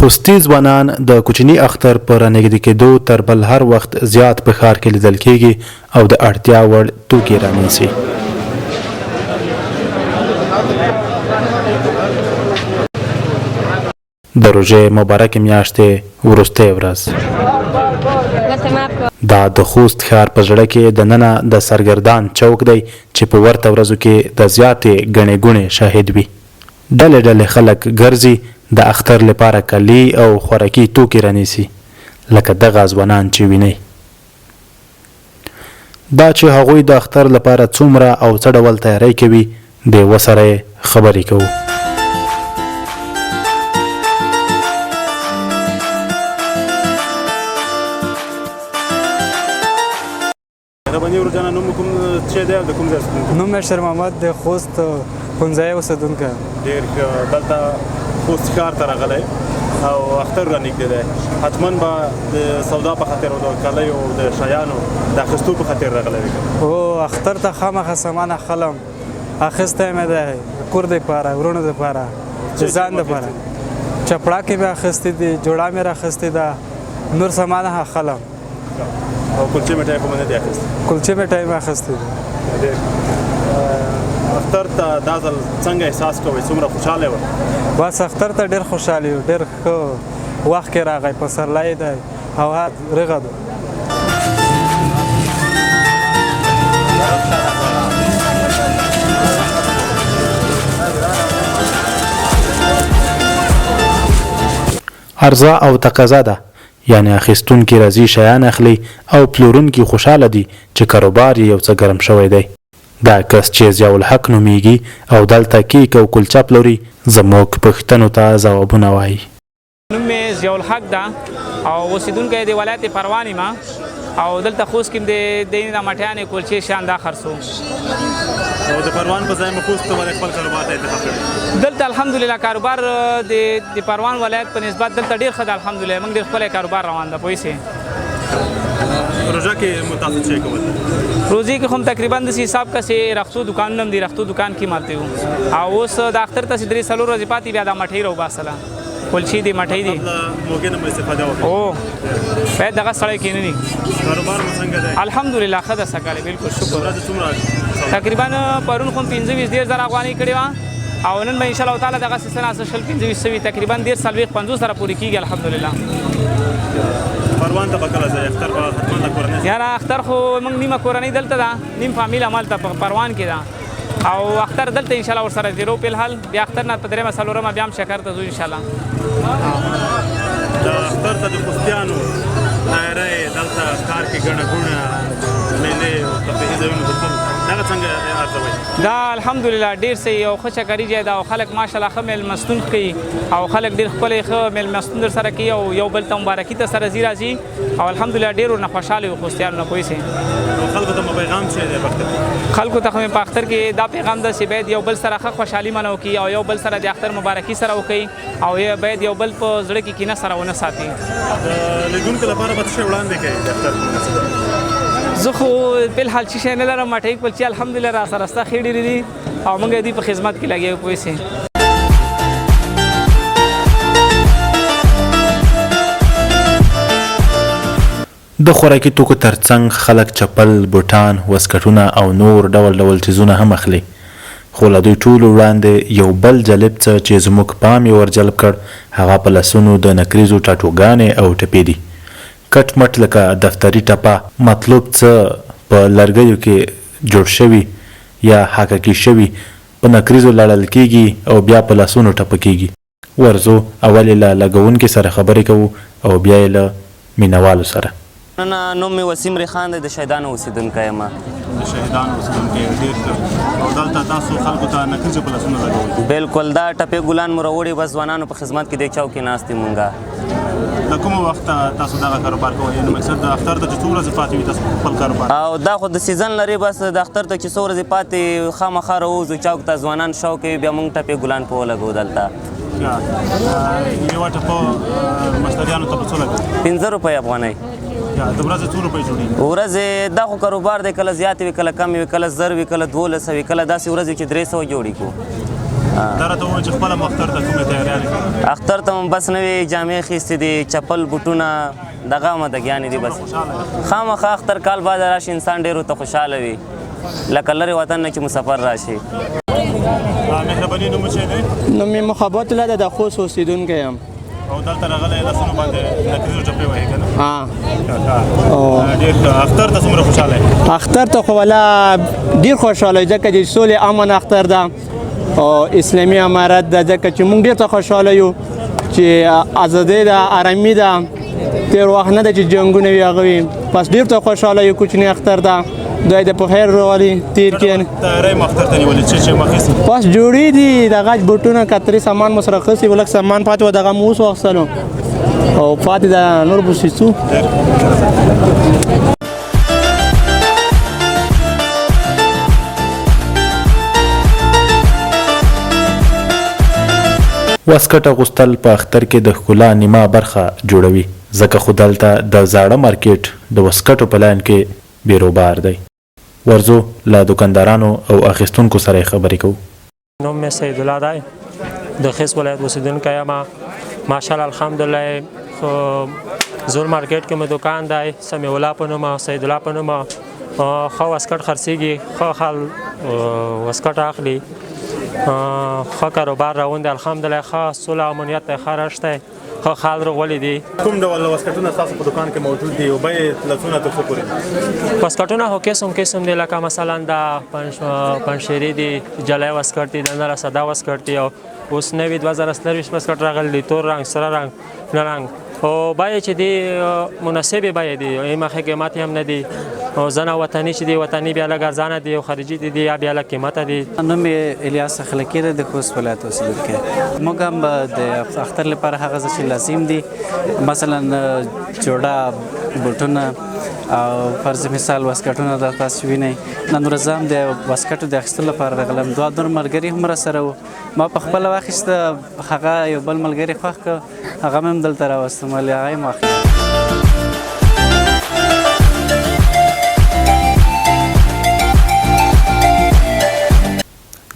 خوستي ځوانان د کوچني اختر په رانږدې کېدو تر بل هر وخت زیات په ښار کې لیدل کېږي او د اړتیا وړ توکي رانیسي. د روژې مبارکې میاشتې وروستۍ ورځ. دا د خوست ښار په زړه کې د ننه د سرګردان چوک دی چې په ورته ورځو کې د زیاتې ګڼې ګوڼې شاهد وي. ډلې ډلې خلک ګرځي د اختر لپاره کالي او خوراکي توکي رانیسي لکه دغه ځوانان چې وینئ. دا چې هغوی د اختر لپاره څومره او څه ډول تیاری کوي د یوه سره یې خبرې کوو. مهرباني ورور جانه، نوم مو کوم څه دی او د کوم ځای اوسېدونکی؟ نوم مې شیر محمد د خوست ښوونځی اوسېدونکی. ډېر ښه، دلته خوست ښار ته راغلی او اختر را نږدې دی، حتما به د سودا په خاطر او د کالیو او د شیانو د اخیستو په خاطر راغلی وي. هو، اختر ته خامخا سامان اخلم، اخیستی مې دی، کور دپاره، وروڼو دپاره، د ځان دپاره. چپړاکې مې اخیستې دي، جوړه مې راخیستې ده، نور سامان هم اخلم. او کلچې مټای خو مې نه دي اخیستې؟ کلچې مټای مې اخیستې دي. ډېر اختر ته دا ځل څنګه احساس کوئ، څومره خوشحاله یې؟ بس اختر ته ډېر خوشحاله یو، ډېر ښه وخت کې راغی، پسرلی دی، هوا رغه ده. عرضه او تقاضا ده، یعنې اخیستونکي راځي شیان اخلي او پلورونکي خوشحاله دي چې کاروبار یې یو څه ګرم شوی دی. دا کس چې ضیاالحق نومېږي او دلته کیک او کلچه پلوري، زموږ پوښتنو ته ځوابونه وايي. نوم مې ضیاالحق ده او اوسېدونکی د ولایت پروان یم او دلته خوست کې د دین د مټیانې کلچې شیان دا خرڅو. او د پروان په ځای مو خوست ته ولې خپل کاروبار ته انتخاب کړی؟ دلته الحمدلله کاروبار د پروان ولایت په نسبت دلته ډیر ښه ده، الحمدلله موږ ډیر ښکلی کاروبار روان ده. پوه شئ روژه کې مو تاسو څه کول؟ روزي کې هم تقریبا د حساب کسې رختو دکانونه هم دي، رختو دکان کې مالته یو او اوس د اختر ته 3-4 ورځې پاتې بیا دا مټۍ راوباسله، کلچې دي، مټۍ دي. موقع نه مو استفاده وکړه؟ او باید دغه سړی کېنني. کاروبار مو څنګه دی؟ الحمدلله ښه ده سږکال، بالکل شکر. ورځې څومره؟ تقریبا پرون خو 25-30 زره افغانۍ کړې وه او نن به ان شاء الله تعالی دغه څه ناڅه 20-25 وي، تقریبا 30-40-50 زره پورې کېږي الحمدلله. پروان ته به کله ځئ؟ اختر به حتما له کورنۍ سره؟ یاره اختر خو موږ نیمه کورنۍ دلته ده، نیم فامیل همالته په پروان کې ده او اختر دلته ان شاء الله ورسره تېرو. په الحال بیا اختر نه په درېیمه څلورمه بیا هم چکر ته ځو ان شاء الله. د اختر ته د خوستیانو تیاری، دلته ښار کې ګڼه ګوڼه، مېلې او تفریحي ځایونو ته تلل، دغه څنګه ارزوئ؟ دا الحمدلله ډېر صحیح او ښه چکري ځای ده او خلک ماشاءالله ښه مېلمستون کوي او خلک ډېر ښکلی ښه مېلمستون در سره کوي او یو بل ته مبارکي ته سره ځي راځي او الحمدلله ډېر ورنه خوشحاله یو خوستیانو نه. پوه شئ خلکو ته مو پیغام څه دی په اختر کې؟ خلکو ته خو مې په اختر کې دا پیغام ده چې باید یو بل سره ښه خوشحالي منه وکړي او یو بل سره د اختر مبارکي سره وکړي او باید یو بل په زړه کې کینه سره ونه ساتي. د لیدونکو لپاره به څه شی وړاندې کوئ د اختر په مناسبت؟ زه خو فلحال څه شی نه لرم، مټۍ کلچې الحمدلله را سره شته، ښې ډېرې دي او موږ یې دوی په خدمت کې لګیا یو. پوه شئ. د خوراکي توکو ترڅنګ خلک چپل، بوټان، واسکټونه او نور ډول ډول څیزونه هم اخلي. خو له دوی ټولو وړاندې یو بل جالب څه چې زموږ پام یې ورجلب کړ، هغه په لاسونو د نکریزو ټاټوګانې او ټپې دي. کټ مټ لکه دفتري ټپه، مطلوب څه په لرګیو کې جوړ شوي یا حککي شوي، په نکریزو لړل کېږي او بیا په لاسونو ټپه کېږي. ورځو اول یې له لګوونکي سره خبرې کوو او بیا یې له مینوالو سره. مننه، نوم مې وسیم ریښان دی، د شهیدانو اوسېدونکی یم. د شهیدانو اوسېدونکی یې، ډېر ښه. او دلته تاسو خلکو ته نکریزې په لاسونو لګوئ؟ بلکل، دا ټپې ګلان مو راوړي، بس ځوانانو په خدمت کې دې چوک کې ناست یو مونږه. له کومه وخته تاسو دغه کاروبار کوئ؟ یعنې مقصد د اختر ته چې څو ورځې پاتې وي تاسو خپل کاروبار؟ او دا خو د سیزن لري، بس د اختر ته چې څو ورځې پاتې خامخا راووځو چوک ته، ځوانان شوق کوي، بیا مونږ ټپې ګلان په ولګو دلته. یوه ټپه مشتریانو ته په څو لګوي؟ 5 روپۍ افغانۍ. د ورځې څو روپۍ جوړېږي؟ ورځې دا خو کاروبار دی، کله زیاتې وي، کله کمې وي، کله 1000 وي، کله 12 وي، کله داسې ورځې چې 300 جوړې کړو. دا راته ووایه چې خپله مو اختر ته کومې تیاریانې کړې؟ اختر ته مو بس نوې جامې اخیستې دي، چپل، بوټونه، دغه آمادګیانې دي بس. خامخا اختر کال بعد راشي، انسان ډېر ورته خوشحاله وي، لکه لرې وطن نه چې مسافر راشي. مهرباني، نوم مو څه دی؟ نوم مې محبت الله دی، د خوست اوسېدونکی یم. او دلته راغلی لاسونو باندې نکریزو ټپې وهې که نه؟ ها. ډېر ښه. اختر ته څومره خوشحاله یې؟ اختر ته خو ولا ډېر خوشحاله یو، ځکه چې سولې امن اختر ده او اسلامي امارت ده، ځکه چې موږ ډېر ته خوشحاله یو چې ازادۍ ده، آرامي ده، تېر وخت نه ده چې جنګونه وي هغه وي. بس ډېر ته خوشحاله یو، کوچنی اختر ده، دوی د په خیر راولي تېر کړي. تیاری مو اختر ته نیولې، څه چې مو اخیستي؟ بس جوړې دي، دغه بوټونه کتري سامان مو سره اخیستي و، لږ سامان پاتې و، دغه مو اوس واخیستلو او پاتې ده نور به څه. واسکټ اغوستل په اختر کې د ښکلا نیمه برخه جوړوي، ځکه خو دلته د زاړه مارکېټ د واسکټو په لاین کې بیروبار دی. ورځو له دوکاندارانو او اخیستونکو سره یې خبرې کوو. نوم مې سیدالله دی، د خوست ولایت اوسېدونکی یم. ماشاءالله الحمدلله، زور مارکیټ کې مې دوکان دی، سمیع الله په نوم، سیدالله په نوم. ښه واسکټ خرڅېږي، ښه خال واسکټ اخلي، ښه کاروبار روان دی الحمدلله، ښه سوله امنیت دی، ښه رش دی، ښه خال رغولي دي. کوم ډول واسکټونه ستاسو په دوکان کې موجود دي او بیې له څونه تر څو پورې دي؟ واسکټونه خو قسم قسم دي، لکه مثلا دا پنجشیري دي، جلای واسکټ دي، د نره ساده واسکټ دي، او اوس نوي 2024 واسکټ راغلي دي، تور رنګ، سره رنګ، شنه رنګ، او بیې چې دي مناسبې بیې دي، مخې قیمت هم نه دي، او ځنه وطني چې دي، وطني بیا لږ ارزانه دي، او خارجي دي یا بیا لږ قیمته دي. نوم مې الیاس اخلاقي دی، د خوست ولایت اوسېدونکی. موږ هم د اختر لپاره هغه څه چې لازم دي، مثلا جوړه، بوټونه او فرض مثال واسکټونه، دا تاسو وینئ. نن ورځ هم د واسکټو د اخیستلو لپاره راغلم، دوه نور ملګري هم راسره وو، ما په خپله واخیسته، هغه یو بل ملګري خوښ کړ، هغه مې هم دلته راوستم، ولې هغه یې هم واخیست.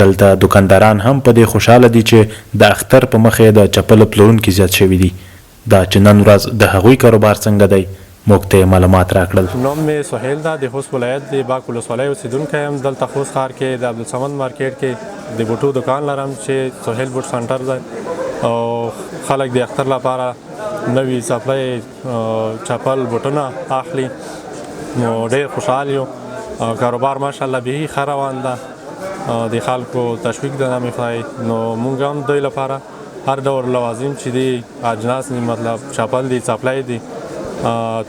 دلته دوکانداران هم په دې خوشحاله دي چې د اختر په مخ یې د چپلو پلورونکي زیات شوي دي. دا چې نن ورځ د هغوی کاروبار څنګه دی، موږ ته یې معلومات راکړل. نوم مې سهیل ده، د خوست ولایت د باک ولسوالۍ اوسېدونکی یم. دلته خوست ښار کې د عبدالصمد مارکیټ کې د بوټو دوکان لرم چې سهیل بوټ سنټر دی، او خلک د اختر لپاره نوي څپلۍ، چپل، بوټونه اخلي، نو ډېر خوشحال یو. کاروبار ماشاءالله بیخي ښه روان ده، د خلکو تشویق د نامې خدای، نو موږ هم دوی لپاره هر ډول لوازم چې دي، اجناس دي، مطلب چپل دي، څپلۍ دي،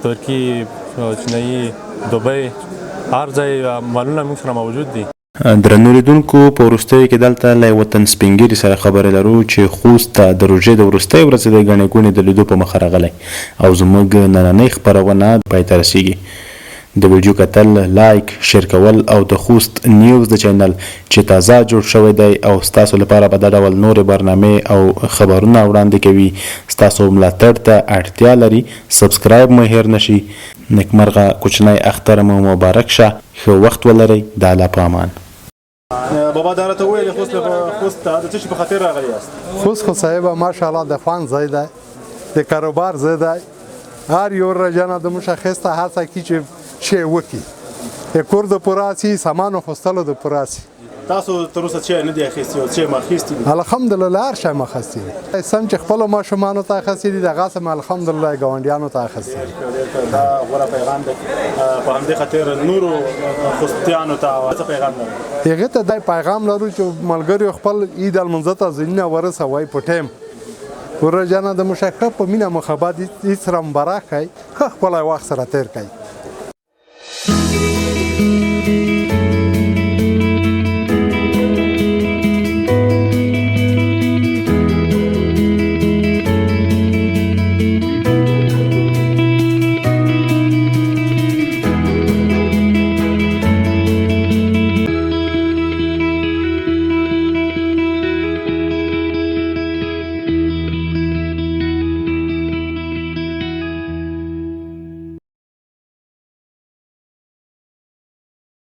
ترکي، چینایي، دوبۍ، هر ځای مالونه موږ سره موجود دي. درنو لیدونکو، په وروستیو کې دلته له یوه تن سپین ږیري سره خبرې لرو چې خوست ته د روژې د وروستۍ ورځې د ګڼې ګوڼې د لیدو په مخه راغلی او زموږ نننۍ خپرونه پای ته رسیږي. د ویډیو کتل، لایک، شیر کول او د خوست نیوز د چینل چې تازه جوړ شوی دی او ستاسو لپاره به دا ډول نورې برنامې او خبرونه وړاندې کوي، ستاسو ملاتړ ته اړتیا لري. سبسکرایب مو هیر نشي. نیکمرغه کوچنی اختر مو مبارک شه، ښه وخت ولرئ، د الله په امان. بابا دا راته وویل خوست خوست ته د څه شي په خاطر راغلي یاست؟ خوست خو صاحب ماشاءالله د خوند ځای دی، د کاروبار ځای دی، هر یو رجنه د موږ اخیسته هڅه کی چې شی وکړي، د کور د پوره سي، سامان اخیستلو د پوره سي. تاسو تر اوسه څه نه دي اخیستي او څه مو اخیستي دي؟ الحمدلله هر شی مو اخیستي دي، سم چې خپلو ماشومانو ته اخیستي دي، دغه سم الحمدلله ګاونډیانو ته اخیستي دي. دا غوره پیغام دی، په همدې خاطر نورو خوستیانو ته څه پیغام لرئ؟ هغه ته دا پیغام لرو چې ملګریو خپل عید لمانځه ته ځینې ورسوئ په ټایم، ورور جانه د موږ ښه په مینه محبت هېڅ سره مبارک کړئ، ښه ښکلی وخت سره تېر کړئ.